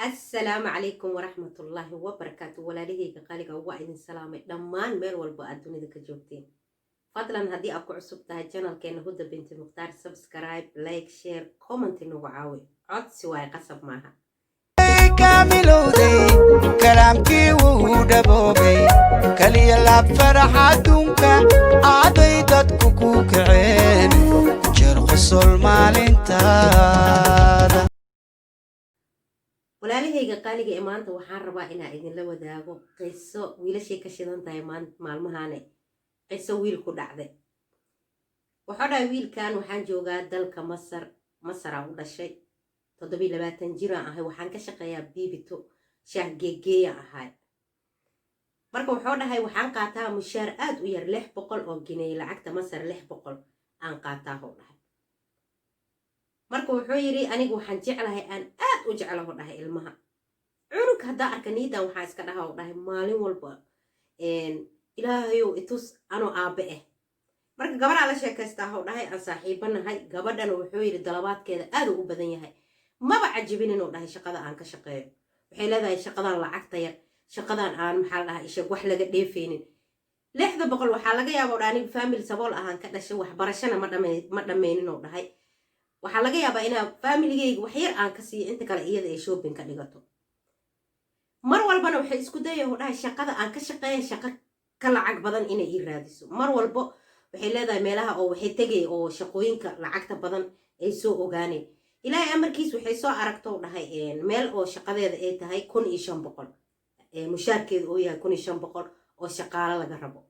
Assalaamu calaykum waraxmatullaahi wabarakaatu. Walaalahayga qaaliga, waa idin salaamay dhammaan meel walba aad dunida ka joogteen. Fadlan, haddii aad ku cusub tahay channelkeena Huda Binti Mukhtaar, subscribe, like, share, comment nagu caawi. Codsi waaye, qasab maaha. Kaamilowday, kalaamkii wuu dhaboobay, kaliya laab farax adduunka aaday dadku ku kaceen jeer qosol maalintaada. Walaalahayga qaaliga ee, maanta waxaan rabaa inaa idinla wadaago qiso wiilashay ka shidan tahay maalmahaane, qiso wiil ku dhacday. Wuxuu dhahay wiilkan: waxaan joogaa dalka Masar, Masaraa u dhashay, 27 jiraan ahay, waxaan ka shaqeeyaa biibito, shaah geegeeya ahay. Marka wuxuu dhahay: waxaan qaataa mushaar aad u yar, 600 oo giney, lacagta Masar 600 aan qaataa, hou dhahay. Marka wuxuu yidhi: anigu waxaan jeclahay, aan aad u jeclaho dhahay, ilmaha. Cunug haddaa arka, niidan waxaa iska dhaha, u dhahay, maalin walba: "Ilaahayow, itus anoo aabbe ah." Marka gabadhaa la sheekaystaa, hou dhahay, aan saaxiibo nahay. Gabadhana wuxuu yidhi dalabaadkeeda aad u badan yahay, maba cajibin inuu dhahay shaqada aan ka shaqeeyo. Waxay leedahay shaqadan lacagta yar, shaqadan aan, maxaa la dhahaa, isheg wax laga dheefaynin. 600 waxaa laga yaaba, dhaha, aniga family sabool ahaan ka dhashay, waxbarashana ma dhammaynin, oo dhahay. Waxaa laga yaabaa inaa familigeyga wax yar aan ka siiyo, inta kale iyada ay shopping ka dhigato. Mar walbana waxay isku daya, dhahay, shaqada aan ka shaqeeya shaqo ka lacag badan inay ii raadiso. Mar walbo waxay leedahay meelaha oo waxay tegay oo shaqooyinka lacagta badan ay soo ogaaneen. Ilaahay amarkiis, waxay soo aragto, dhahay, meel oo shaqadeeda ay tahay 1500, mushaarkeeda oo yahay 1500, oo shaqaalo laga rabo.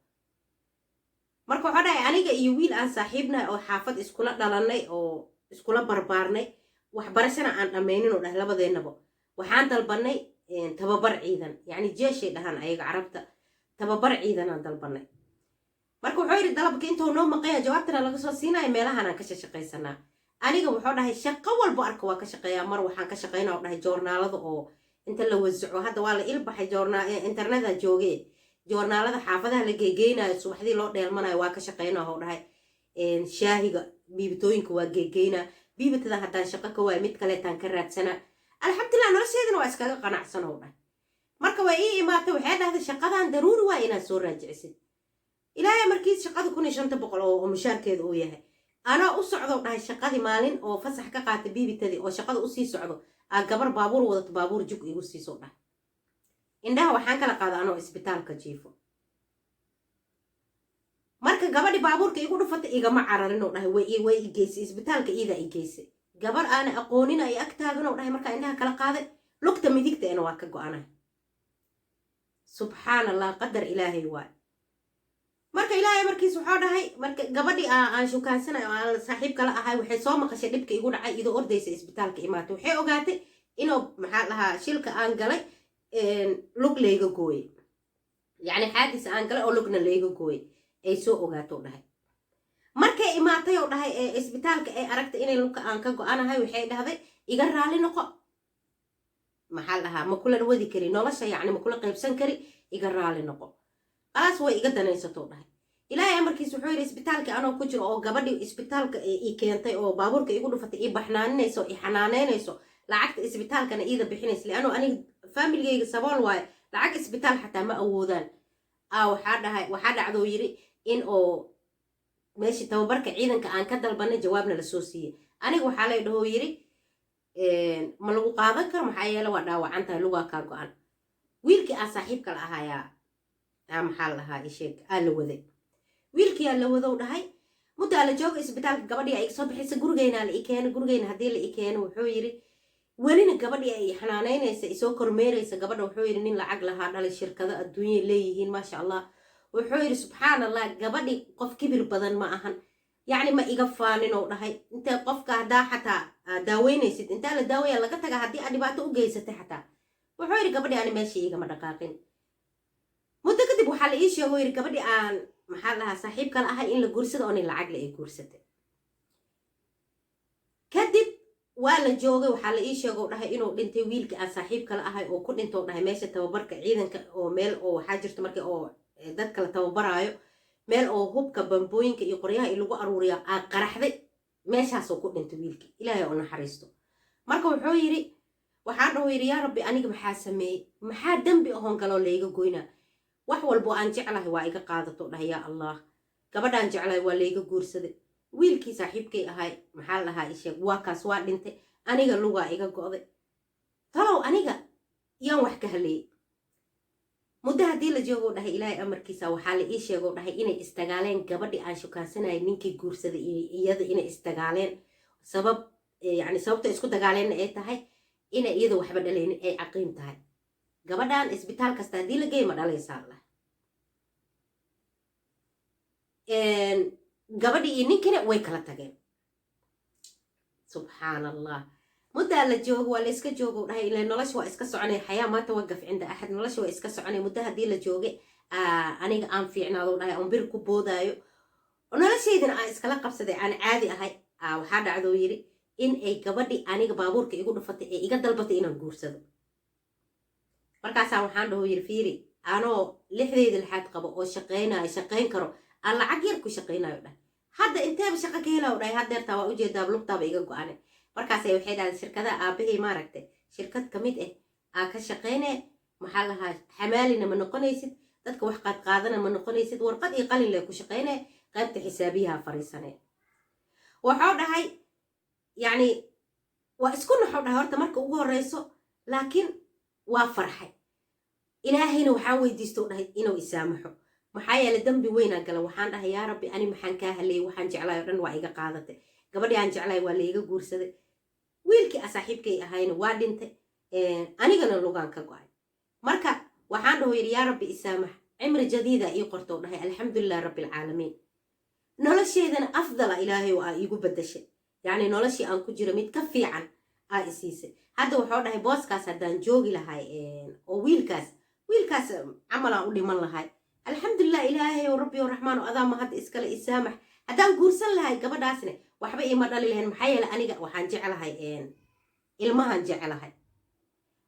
Marka waxaa dhahay: aniga iyo wiil aan saaxiibnahay oo xaafad iskula dhalanay oo iskula barbaarnay, waxbarashana aan dhammaynin, oo dhahay, labadeennaba waxaan dalbanay tababar ciidan, yacni jeeshay dhahaan ayaga Carabta, tababar ciidanaan dalbanay. Marka wuxuu yidhi: dalabka intuu noo maqaya, jawaabtana laga soo siinaya, meelahan aan ka shaqaysanaa. Aniga, wuxuu dhahay, shaqo walbo arka waa ka shaqeeyaa. Mar waxaan ka shaqeynaa, oo dhahay, joornaalada oo inta la wasaco. Hadda waa la ilbaxay, joornaa interneta jooge, joornaalada xaafadaha la geegeynayo, subaxdii loo dheelmanayo, waa ka shaqeynaa, oo dhahay. Shaahiga biibitooyinka waa geegeynaa. Biibitada haddaan shaqo ka waaya, mid kaleetaan ka raadsanaa. Alxamdulilah, nolosheedana waa iskaga qanacsan, oo dhahay. Marka waa ii imaatay, waxay dhahday: shaqadan daruuri waa inaad soo raajicisid. Ilaahay markiis, shaqada 1500 oo mushaarkeeda uu yahay, anaa u socdo, dhahay, shaqadii maalin oo fasax ka qaatay biibitadii oo shaqada usii socdo, aa gabar baabuur wadato baabuur jug igu siiso, dhahay. Indhaha waxaan kala qaada anoo isbitaalka jiifo. Marka gabadhi baabuurka igu dhufatay igama cararin, oo dhahay, way i geysay isbitaalka, iidaa i geysay. Gabar aana aqoonin ay ag taagan, oo dhahay. Markaa indhaha kala qaaday, lugta midigta ena waa ka go-anay. Subxaan Allah, qadar Ilaahay waay. Marka Ilaahay markiis, wuxuu dhahay, marka gabadhii aan shukaansanay oo aan saaxiib kala ahay waxay soo maqashay dhibka igu dhacay, idoo ordaysa isbitaalka imaatay. Waxay ogaatay inuu, maxaa dhahaa, shilka aan galay lug layga gooye, yacni xaadis aan galay oo lugna layga gooye ay soo ogaato, dhahay. Markay imaatay, oo dhahay, ee isbitaalka ay aragtay inay lugka aan ka go-anahay, waxay dhahday: "Iga raali noqo, maxaa dhahaa, ma kula wadi kari nolosha, yacni ma kula qaybsan kari, iga raali noqo." Khalaas, way iga danaysato, dhahay. Ilaahay amarkiis, wuxuu yidhi: isbitaalka anoo ku jiro oo gabadhii isbitaalka i keentay oo baabuurka igu dhufatay i baxnaaninayso, i xanaaneynayso, lacagta isbitaalkana iida bixinaysa, lianno aniga faamiligayga sabool waayo, lacag isbitaal xataa ma awoodaan, a waxaa dhahay, waxaa dhacdoo yidhi in oo meeshii tababarka ciidanka aan ka dalbanay jawaabna lasoo siiyey. Aniga waxaa lay dhahoo yidhi: "Ma lagu qaadan karo, maxaa yeele waa dhaawacan tahay, lugaa kaa go-an." Wiilkii aan saaxiibka la ahayaa, maxaa la dhahaa, isheeg, aa la waday. Wiilkii aa la wadow, dhahay. Muddo aa la jooga isbitaalka, gabadhii ay soo bixisa, gurigeynaa la i keeno. Gurigeyna haddii la i keeno, wuxuu yidhi, welina gabadhii ay xanaaneynaysa, isoo kormeeraysa. Gabadha, wuxuu yidhi, nin lacag lahaa dhalay, shirkado adduunyay leeyihiin, maasha Allah. Wuxuu yidhi: subxaan Allah, gabadhi qof kibir badan ma ahan, yacni ma iga faanin, oo dhahay. Intee qofka haddaa xataa daaweynaysid, intaa la daawaya laga taga haddii aad dhibaato u geysatay xataa. Wuxuu yidhi: gabadhi ani meesha igama dhaqaaqin. Muddo kadib waxaa la ii sheego, yidhi, gabadhi aan, maxaa dhahaa, saaxiib kala ahay in la guursada oo nin lacag le ay guursatay. Kadib waa la joogay, waxaa la ii sheego, dhahay, inuu dhintay wiilkii aan saaxiib kala ahay, oo ku dhintoo, dhahay, meesha tababarka ciidanka, oo meel oo waxaa jirta marka oo dadka la tababaraayo, meel oo hubka, bambooyinka iyo qoryaha i lagu aruuriya aa qaraxday, meeshaasoo ku dhintay wiilkii. Ilaahay oo naxariisto. Marka wuxuu yidhi: Waxaan dhaho yidhi, "Yaa Rabbi, aniga maxaa sameeyey? Maxaa dembi ahoon galoo layga goynaa? Wax walbo aan jeclahay waa iga qaadato," dhahay. "Yaa Allah, gabadhaan jeclahay waa layga guursaday. Wiilkii saaxiibkay ahay, maxaa la dhahaa, isheeg, waa kaas, waa dhintay. Aniga lugaa iga go'day. Talow aniga yaan wax ka haleeyey?" Muddo haddii la joogo, dhahay, Ilaahay amarkiisa waxaa la ii sheego, dhahay, inay isdagaaleen gabadhii aan shukaansanayay ninkii guursaday iyada, inay isdagaaleen. Sabab, yani sababta isku dagaaleenna ay tahay inay iyada waxba dhalaynin, ay caqiim tahay. Gabadhan isbitaal kasta haddii la geey, ma dhalaysaa lah. Gabadhii iyo ninkina way kala tageen. Subxaan Allah. Muddaa la joogo, waa la iska joogo, dhahay, ila nolosha waa iska soconay. Xayaa maanta waqaf cinda axad, nolosha waa iska soconay. Muddo haddii la joogay, aniga aan fiicnaado, dhahay, oon bir ku boodaayo, noloshaydana aan iskala qabsaday, aan caadi ahay, waxaa dhacdoo yiri in ay gabadhii aniga baabuurka igu dhufatay ee iga dalbatay inaan guursado. Markaasaa waxaan dhaho yiri, "Fiiri, anoo lixdeyda lixaad qabo oo shaqaynayo, shaqayn karo, aan lacag yar ku shaqaynayo," dhahay, "hadda inteeba shaqa ka helaw?" dhahay. "Haddeertaa waa ujeedaa, lugtaaba iga go-ane." Markaasay waxay dhahdeen, "Shirkadaha aabahey, maaragtay, shirkad ka mid ah aa ka shaqayne. Maxaa lahaa, xamaalina ma noqonaysid, dadka wax qaadqaadana ma noqonaysid, warqad iyo qalin lee ku shaqayne, qaybta xisaabiyaha fariisane." Waxuu dhahay, yacni waa isku naxo, dhahay, horta marka ugu horeyso, laakiin waa farxay. Ilaahayna waxaan weydiisto, dhahay, inuu isaamaxo, maxaa yeele dambi weynaa gala. Waxaan dhahay, "Yaa Rabbi, ani maxaan kaa haleeyay? Waxaan jeclaay o dhan waa iga qaadatay. Gabadhii aan jeclaay waa layga guursaday, wiilkii asaaxiibkay ahayna waa dhintay, anigana lugaan ka go-ay." Marka waxaan dhaho yidhi, "Yaa Rabbi, isaamax. Cimri jadiida ii qortou," dhahay. "Alxamdulilah rabbi alcaalamiin. Nolosheedana afdala Ilaahay aa iigu badashay, yacni noloshii aan ku jiro mid ka fiican aa isiisay hadda." Wuxuu dhahay, "Booskaas haddaan joogi lahay oo wiilkaas camal aan u dhiman lahay, alxamdulilah. Ilaahay oo Rabbi oo Raxmaan oo adaa mahadda iskale, isaamax. Haddaan guursan lahay gabadhaasne, waxba iima dhali lahayn, maxaa yeele aniga waxaan jeclahay ilmahan jeclahay."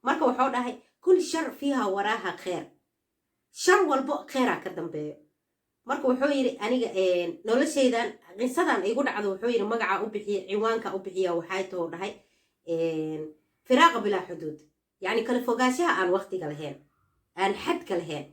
Marka wuxuu dhahay, "Kul shar fiiha waraaha kheer, shar walbo kheeraa ka dambeeyo." Marka wuxuu yidhi, aniga noloshaydan qisadan igu dhacdo, wuxuu yidhi, magaca u bixiya, ciwaanka u bixiya waxay taho, dhahay, "Firaaqa bilaa xuduud", yacni kala fogaanshaha aan waqtiga lahayn, aan xadka lahayn.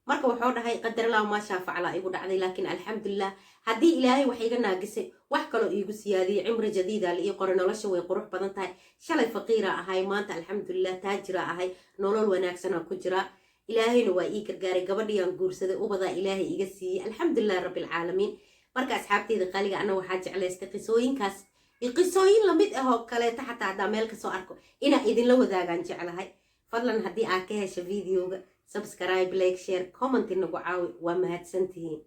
Marka wuxuu dhahay, "Qadarlaahu maashaa faclaa igu dhacday, laakiin alxamdulilah, haddii Ilaahay wax iga naagisay, wax kaloo iigu siyaadiyey, cimri jadiida la ii qoray. Nolosha way qurux badan tahay. Shalay faqiira ahay, maanta alxamdulilah taajira ahay, nolol wanaagsanaa ku jiraa. Ilaahayna waa ii gargaaray, gabadhiiyaan guursaday, ubadaa Ilaahay iga siiyey. Alxamdulilah rabbi alcaalamiin." Marka asxaabteyda qaaliga, ana waxaa jeclaystay qisooyinkaas iyo qisooyin lamid ah oo kaleeto, xataa haddaa meel kasoo arko, inaa idinla wadaagaan jeclahay. Fadlan, haddii aad ka hesha videoga, subscribe, like, share, comment nagu caawi. Waa mahadsantihiin.